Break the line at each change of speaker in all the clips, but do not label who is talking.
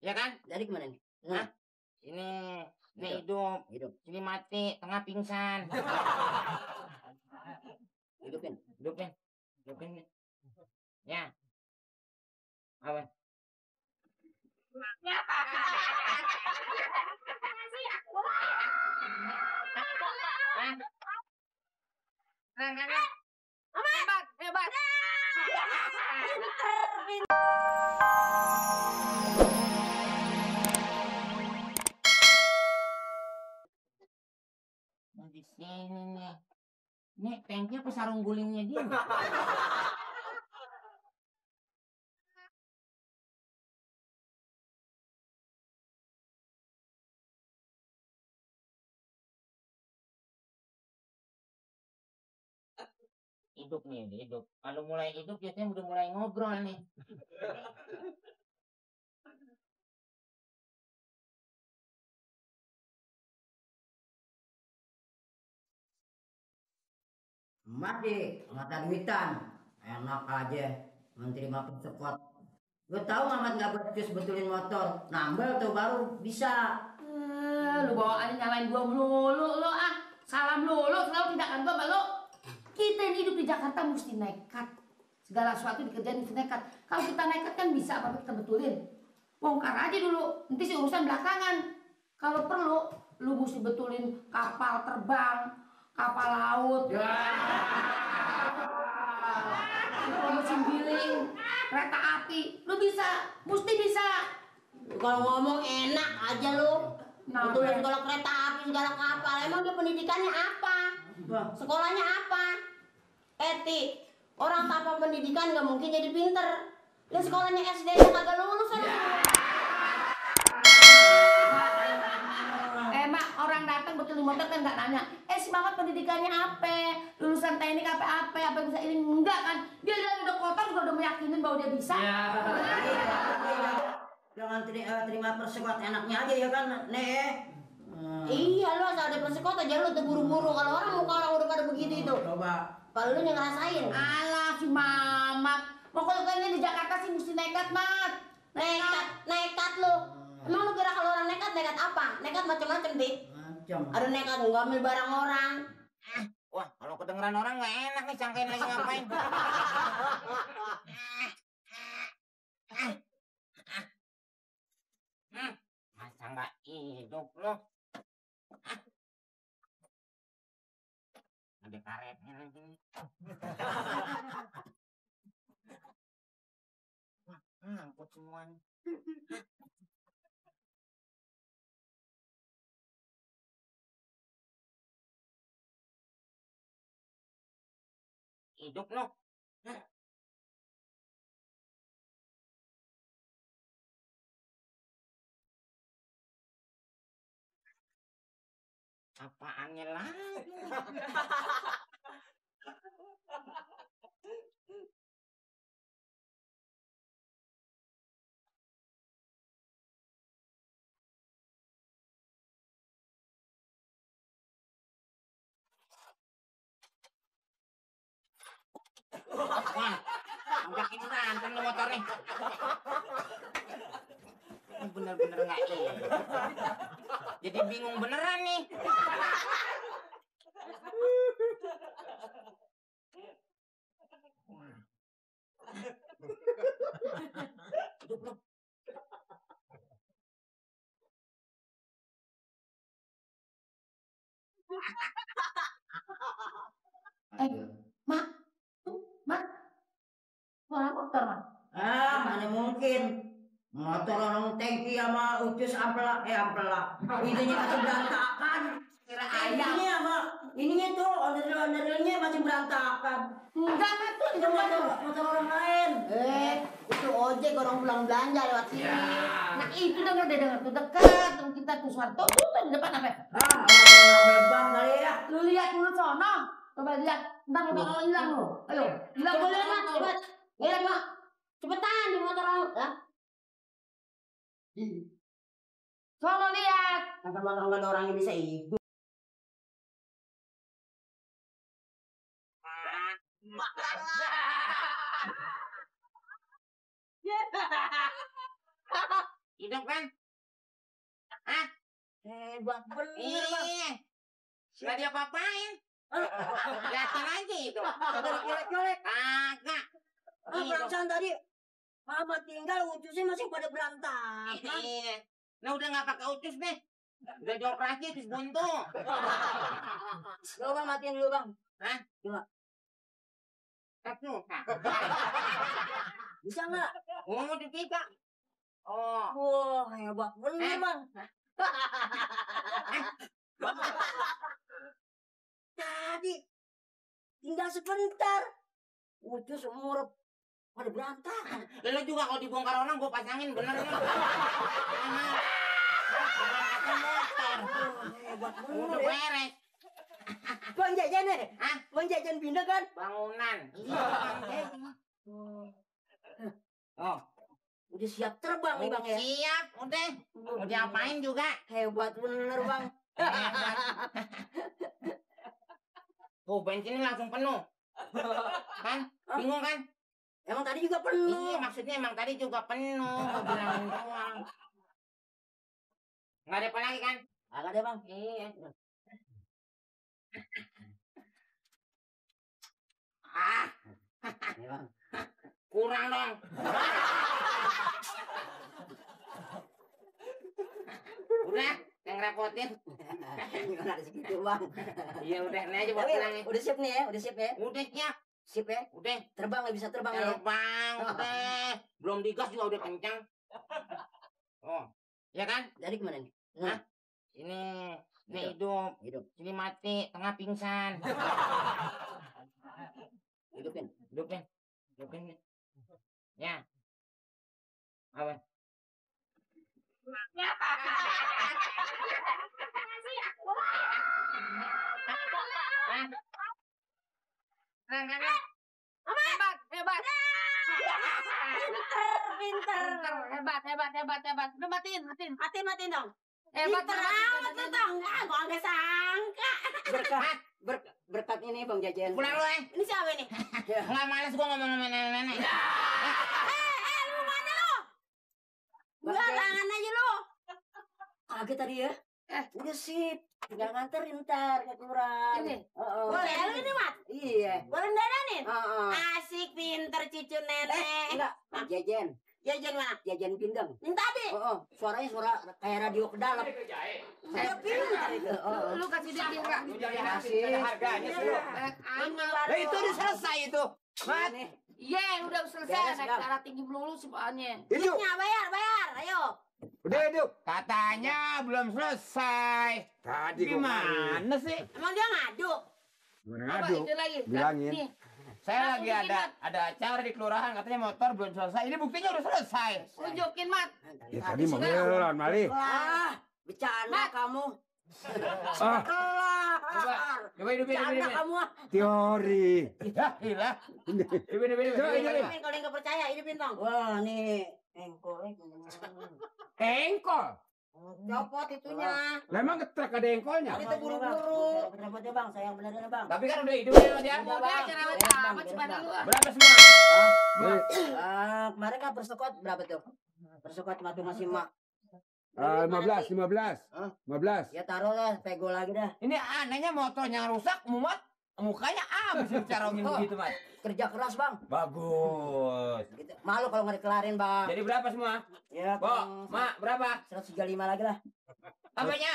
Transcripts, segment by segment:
Ya kan?
Jadi gimana nih?
Hah? Ini hidup. Ini mati, tengah pingsan.
Hidupin.
Ya. Apa? Hebat. Di sini nih. Nih tanknya apa sarung gulingnya dia? Hidup. Kalau mulai hidup biasanya udah mulai ngobrol nih.
Emak deh, mata duitan. Enak aja, menteri makin sekot. Gue tahu Mamat nggak becus betulin motor. Nambel tuh baru bisa.
Lu bawaannya nyalain gua melulu, lu salam lulu, selalu tindakan gua sama lu. Kita yang hidup di Jakarta mesti nekat. Segala sesuatu dikerjain mesti nekat. Kalau kita nekat kan bisa apa kita betulin. Bongkar aja dulu, nanti sih urusan belakangan. Kalau perlu, lu mesti betulin kapal terbang, kapal laut, mesin giling, kereta api. Lu bisa, mesti bisa.
Kalau ngomong enak aja lu. Betulin segala kereta api, segala kapal. Emang dia pendidikannya apa? Sekolahnya apa? Eti, orang tanpa pendidikan gak mungkin jadi pinter. Dia sekolahnya SD nya kagak lulus aja.
Mak, orang datang betulin motor kan nggak nanya, si Mamat pendidikannya apa? Lulusan teknik apa bisa ini? Enggak kan? Dia udah kotor juga udah meyakinin bahwa dia bisa.
Jangan terima persekot enaknya aja ya kan, Nek.
Iya, lu asal ada persekot aja lu tuh buru-buru. Kalau orang muka orang udah pada begitu itu.
Coba.
Kalau lu yang ngerasain.
Alah si Mamat, pokoknya di Jakarta sih mesti nekat, Mat.
Nekat lu. Emang lu kira kalau orang nekat apa? Nekat macam-macam, Dik. Ada nekat ngambil barang orang.
Wah, kalau kedengeran orang nggak enak nih, sangkain lagi ngapain. Masa nggak hidup lo? Ada karetnya lagi. Ngangkut semuanya. Hidup lo. Apaannya lagi? Wah, ajakin berantem lo motornya. Ini bener-bener nggak iya. Jadi bingung beneran nih.
Mak, suara motor, Mak.
Mana mungkin. Motor orang tangki sama ucus ampela. Itunya masih berantakan.
Kira ayam.
Ininya sama ininya tuh ondel-ondelnya masih berantakan.
Enggak kan tuh di
Itu
depan
motor orang lain.
Itu ojek orang pulang belanja lewat sini.
Nah itu denger tuh dekat tuh kita tuh suara tuh di depan apa?
Orang bebas kali ya.
Lu lihat dulu sono. Coba lihat. Ntar lu bakal hilang lu. Ayo. Hilang
Boleh, Mak, cepet. Lihat, Mak. Cepetan di motor orang.
Sono lihat.
Kata motor nggak ada orang yang bisa hidup.
Hidup kan? Hah?
Hebat bener, Bang.
Iya. Nggak dia apa-apain. Liatin aja itu.
Kagak dicolek-colek.
Kagak.
Perasaan tadi Mama tinggal utusnya masih pada berantakan.
Iya. Nah udah nggak pakai utus nih. Udah dioperasi utus buntu.
Coba Bang matiin dulu Bang.
Hah?
Coba.
Satu.
Bisa nggak?
Mau ditika. Oh.
Wah hebat bener Bang. Tadi tinggal sebentar. Utus umur pada berantakan.
Lo juga kalau dibongkar orang gue pasangin bener nih. Motor.
Hebat
Udah
bener ya.
beres.
Bang jajan nih.
Hah?
Bang jajan pindah kan?
Bangunan.
Oh. Udah siap terbang nih Bang ya.
Siap, udah. Mau diapain juga.
Hebat bener Bang.
Hebat. Tuh bensinnya langsung penuh. Kan? Bingung kan?
Emang tadi juga penuh.
Iya, maksudnya emang tadi juga penuh. Gua bilangin doang. Nggak ada apa lagi kan?
Agak deh Bang.
Iya. Ah,
Nih, Bang.
kurang dong. Udah, yang repotin.
Nggak ada segitu Bang.
Iya udah, ini aja buat
Tapi
pulangin.
udah siap nih ya, udah siap ya.
Udah siap,
Sip ya.
udah.
Terbang nggak bisa terbang ya.
Terbang, udah. Belum digas juga udah kencang. Oh, ya kan?
Jadi kemana nih?
Hah? Ini hidup,
Hidup.
sini mati, tengah pingsan.
Hidupin.
Hidupin, hidupin. Ya. Apa?
Hebat, hebat.
Pinter.
Hebat. Udah matiin.
Matiin dong.
Hebat
Pinter banget lu dong. Gua nggak sangka.
Berkat ini Bang Jajan.
Pulang lu
Ini siapa ini?
Nggak males gua ngomong sama nenek-nenek.
Lu mana lu? Barangan aja lu.
Kaget tadi ya. Udah sip. Tinggal nganterin ntar ke kelurahan.
Ini?
Boleh lu ini, Mat?
Iya.
Boleh dadanin?
Heeh.
Asik pinter cucu nenek.
Enggak. Jajan.
Jajan mana?
Jajan pindang.
Yang tadi.
Oh, suaranya suara kayak radio ke dalam.
Udah pinter itu.
Lu kasih dia enggak?
Kasih.
Harganya sih.
Ini
Itu udah selesai itu. Mat.
Ini.
Iya, udah selesai.
Beres,
Naik
Bang.
darah tinggi melulu semuanya.
duitnya bayar. Ayo.
Udah hidup.
Katanya belum selesai.
Tadi
Gimana sih?
Emang dia ngadu.
Apa
Ngadu.
itu lagi?
Bilangin.
Nih,
Saya
Langsung
lagi
bikin,
ada acara di kelurahan katanya motor belum selesai. Ini buktinya udah selesai.
tunjukin, Mat.
Ya tadi mau belon Mali.
Ah, bercanda
Mat.
kamu.
Ah,
Coba hidupin.
Bercanda kamu.
teori.
Ya, hilang. Hidupin.
Coba ini.
Hidupin kalau yang nggak percaya, hidupin dong.
Wah, nih engkolnya.
Engkol.
Copot itunya.
Lah emang ketrek ada engkolnya.
Itu buru-buru. Bener Bang, sayang beneran Bang.
Tapi kan udah hidupin sama dia.
Udah
Bang.
cerewet
Beres, Bang,
amat
beres,
cuma
Bang.
lu.
Berapa semua?
Kemarin kan persekot berapa tuh? Persekot matu masih mak.
15. 15.
Ya taruh lah, pego lagi dah.
Ini anehnya motornya rusak, muat mukanya habis dicarongin begitu, Mas.
Kerja keras Bang.
Bagus.
Gitu. Malu kalau nggak dikelarin Bang.
Jadi berapa semua?
Ya,
Bo, Mak, berapa?
135 lagi lah.
Apanya?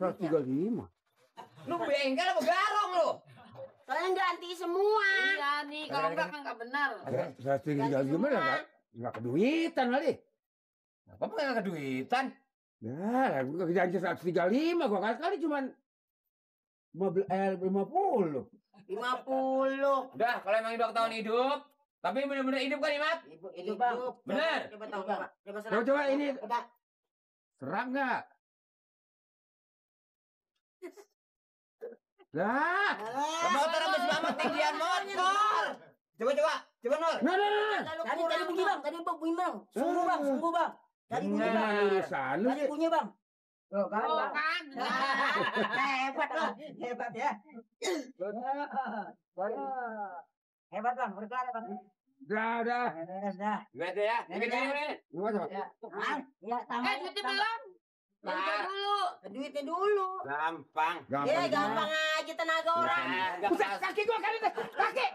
135.
Lu bengkel apa garong lu?
Kalian ganti semua.
Iya nih, kalau enggak kan enggak benar.
135 lah enggak keduitan Mali.
Apa enggak keduitan?
Nah, gua janji 135 gua kali cuman 50.
50.
Udah, kalau emang udah tahun hidup, tapi bener-bener hidup kan, Imat?
Itu Bang.
Bener.
Coba tahu Bang. Coba serang.
Coba ini
Coba.
serak enggak? Lah,
Motor habis banget tinggian motor. Coba, Nur.
nah.
Tadi bunyi Bang, tadi bunyi Bang. Sungguh Bang. Tadi bunyi Bang.
Nah, urusan lu
Tadi
sih.
bunyi Bang. Tuh kan
Oh,
Bang.
kan.
Hebat loh. Hebat ya. Hebat Bang, berkelana Bang.
Udah.
Gitu ya. Ini.
Gimana?
Ya, tambah.
Duitnya belum.
Duitnya dulu.
Gampang.
Ya gampang aja tenaga orang.
Gampang.
Kaki gua kali. Kaki.